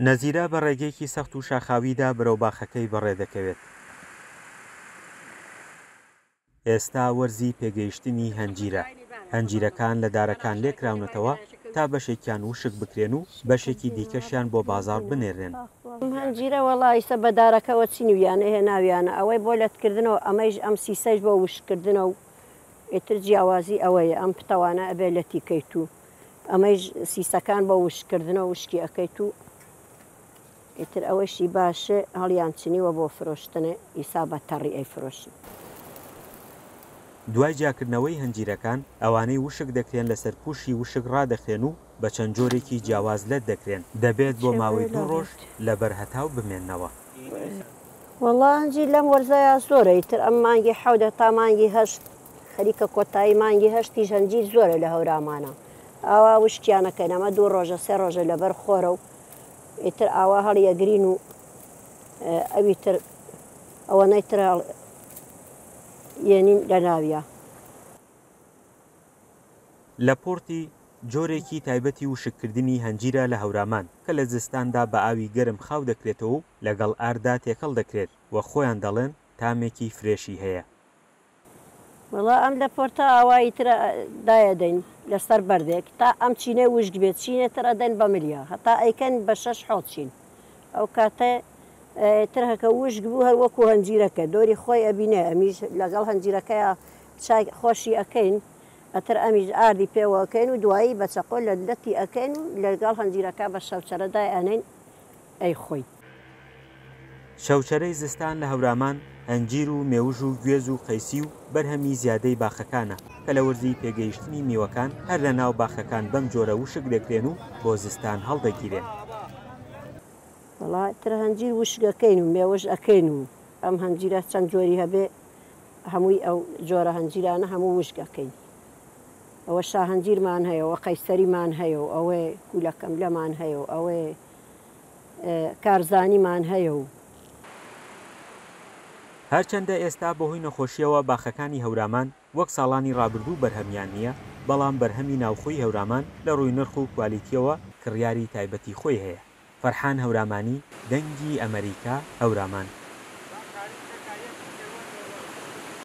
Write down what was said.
نەزیرە بە ڕێگەیەکی سەخت و شاخاویدا بەرەو باخەکەی بەڕێ دەکەوێت. ئێستا وەرزی پێگەیشتنی هەنجیرە، هەنجیرەکان لە دارەکان لێکراونەتەوە تا بەشێکیان وشک بکرێن و بەشێکی دیکەشیان بۆ بازاڕ بنێررێن. هەنجیرە وەڵا ئیسە بە دارەکەوە چنیویانە هێناویانە ئەوەی بۆ لەتکردنەوە ئەمەیش ئەم سیسەیش بۆ وشککردنە و ئیتر جیاوازی ئەوەیە ئەم پتەوانە ئەبێ لەتی کەیت و ئەمەیش سیسەکان بۆ وشککردنەوە وشکی ئەکەیت و ئیتر ئەوەشی باشێ هەڵیان چنیوە بۆ فرۆشتنێ ئیسا بە تەڕی ئەیفرۆشن. دوای جیاکردنەوەی هەنجیرەکان، ئەوانەی وشک دەکرێن لەسەر پووشی وشک ڕادەخرێن و بە چەند جۆرێکی جیاواز لەت دەکرێن، دەبێت بۆ ماوەی دوو ڕۆژ لەبەر هەتاو بمێننەوە. وەڵا هەنجیر لەم وەرزەیا زۆرە ئیتر ئەم مانگی حەوت هەتا مانگی هەشت خەریکە کۆتایی مانگی هەشتیش هەنجیر زۆرە لە هەورامانا ئاوا وشکیان ئەکەین ئەمە دوو ڕۆژە سێ ڕۆژە لەبەر خۆرە و ئیتر ئاوا هەڵی ئەگرین و ئەوی تر ئەوەنەی تر هەڵ یەنین لە ناویا. لە پۆرتی، جۆرێکی تایبەتی وشککردنی هەنجیرە لە هەورامان کە لە زستاندا بە ئاوی گەرم خاو دەکرێتەوە و لەگەڵ ئارددا تێکەڵ دەکرێت و خۆیان دەڵێن تامێکی فرێشی هەیە. وەڵا ئەم لە پۆرتە ئاوایی ترە دایەدەین لەسەر بەردێک تا ئەم چینەی وشک بێت چینێ تر ئەدەین بە ملیا هەتا ئەیکەن بە شەش حەوت چین ئەو کاتە تر هەکە وشک بوو هەر وەکو هەنجیرەکە دۆری خۆی ئەبینێ ئەمیش لەگەڵ هەنجیرەکەیا چای خۆشی ئەکەین ئەتر ئەمیش ئاردی پێوە ئەکەین و دوایی بە چەقۆ لە لەتی ئەکەین و لەگەڵ هەنجیرەکە بە شەوچەرە دای ئەنێین ئەیخۆین. شەوچەرەی زستان لە هەورامان، هەنجیر و مێوژ و گوێز و قەیسی و بەرهەمی زیادەی باخەکانە کە لە وەرزی پێگەیشتنی میوەکان هەر لە ناو باخەکان بەم جۆرە وشک دەکرێن و بۆ زستان هەڵدەگیرێن. وەڵا ئیتر هەنجیر وشک ئەکەین و مێوژ ئەکەین و ئەم هەنجیرە چەند جۆری هەبێ هەمووی ئەو جۆرە هەنجیرانە هەموو وشک ئەکەین. ئەوە شاهەنجیرمان هەیە و قەیسەریمان هەیە و ئەوەی کوولەکەملەمان هەیە و ئەوەی کارزانیمان هەیە و. هەرچەندە ئێستا بەهۆی نەخۆشییەوە باخەکانی هەورامان وەک ساڵانی ڕابردوو بەرهەمیان نییە، بەڵام بەرهەمی ناوخۆی هەورامان لە ڕووی نرخ و کوالیتییەوە کڕیاری تایبەتی خۆی هەیە. فەرحان هەورامانی، دەنگی ئەمەریکا، هەورامان.